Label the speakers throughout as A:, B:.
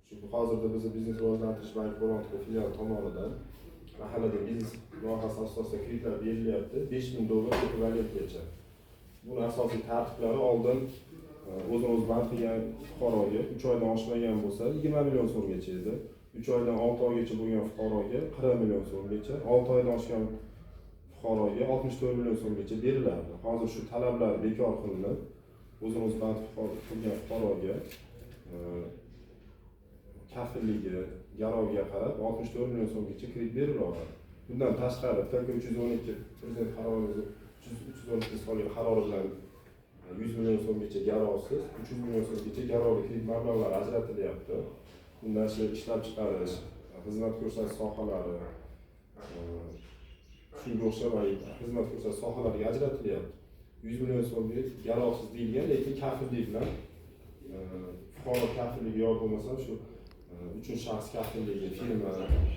A: Shu hozirda bizni Biznes rivojlantirish banki Qo'rg'ontepa filiali tomonidan mahallada biznes loyihasi asosida kreditlar berilyapti, 5000 dollar ekvivalentgacha. Buni asosiy tartiblari: oldin o'zini o'zi band qilgan fuqaroga 3 oydan oshmagan bo'lsa, 20 million so'mgacha edi, 3 oydan 6 oygacha bo'lgan fuqaroga 40 million so'mgacha, 6 oydan oshgan fuqaroga 64 million so'mgacha berilardi. Hozir shu talablar bekor qilinib, o'zini o'zi band qilgan fuqaroga kafilligi garovga qarab 64 million so'mgacha kredit berilaveradi. Bundan tashqari, ПК 312, Prezident qarori 312 sonli qarori bilan 100 million so'mgacha garovsiz, 300 million so'mgacha garovli kredit mablag'lari ajratilyapti. Bundan shu ishlab chiqarish, xizmat ko'rsatish sohalari, shunga o'xshab xizmat ko'rsatish sohalariga ajratilyapti. 100 million so'mga garovsiz deyilgan, lekin kafillik bilan, fuqaro kafilligi yo bo'lmasam shu uchinchi shaxs kafilligi, firma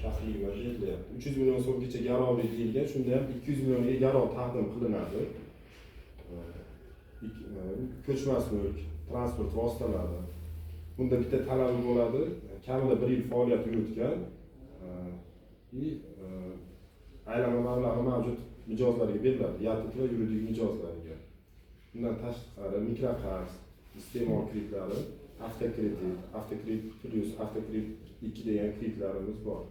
A: kafilligi bilan berilyapti. 300 million so'mgacha garovli deyilgan, shunda ham 200 millionga garov taqdim qilinadi. Ko'chmas mulk, transport vositalari. Bunda bitta talabi bo'ladi: kamida bir yil faoliyat yuritgan и aylanma mablag'i mavjud mijozlarga beriladi, YATT va yuridik mijozlarga. Bundan tashqari, mikroqarz, iste'mol kreditlari, avtokredit, avtokredit plyus, avtokredit 2 degan kreditlarimiz bor.